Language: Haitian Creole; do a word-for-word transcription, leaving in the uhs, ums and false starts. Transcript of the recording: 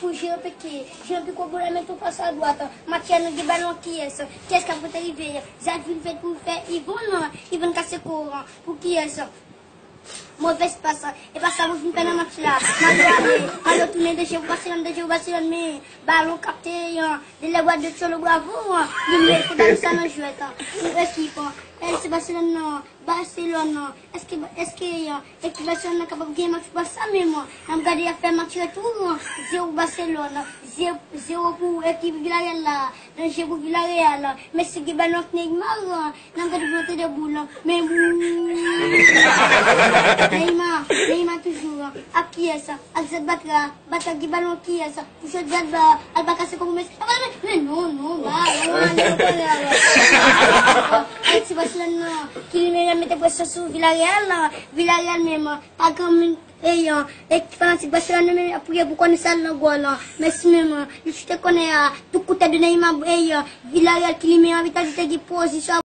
Pou Jean Piqué, Jean Piqué gol la met yon pas a dwat. Match la nou gen balon kiyès? Kiyès k ap pote rive? Zak vin fèt pou fè Yvonne, Yvonne kase kò pou kiyès? Move pas. E pa sa pou fin fè nan match la. Malo ale, Malo tounen, danje pou Barcelone, danje pou Barcelone, men balon kapte, an, de lè bwa de Cholo Bravo, an, li met pou Barça nan jwèt, an. Pou ekip, an, L C Barcelone nan, Barcelone nan. Èske, èske, an, ekip Barcelone nan kapab gen match Barça menm, an? N ap gade y ap fè match retou, an. Zewo Barcelone, an. Zewo, zewo pou ekip Villarreal la. Danje pou Villarreal, an. Messi gen balon ak Neymar, an. N ap gade pou mete de boul, an. Men boul. Neymar, Neymar toujou, an. Ak kiyès, an? Ak Zed Batra. Batra gen balon kiyès? Pou chòt Zed ba, Alba kase kò pou Messi. Alba, men, men non, non, ba, non, ale, non, ale, ale. Alèksis Barcelone nan, Kylian mete presyon sou Villarreal, an. Villarreal menm, an, pa gen moun, e, an, e fanatik Barcelone nan menm ap priye pou konnen sa nan gòl, an. Messi menm, an, li chute kònè a, tout kote de Neymar, e, an, Villarreal, Kylian anvi ta di te gen pozisyon.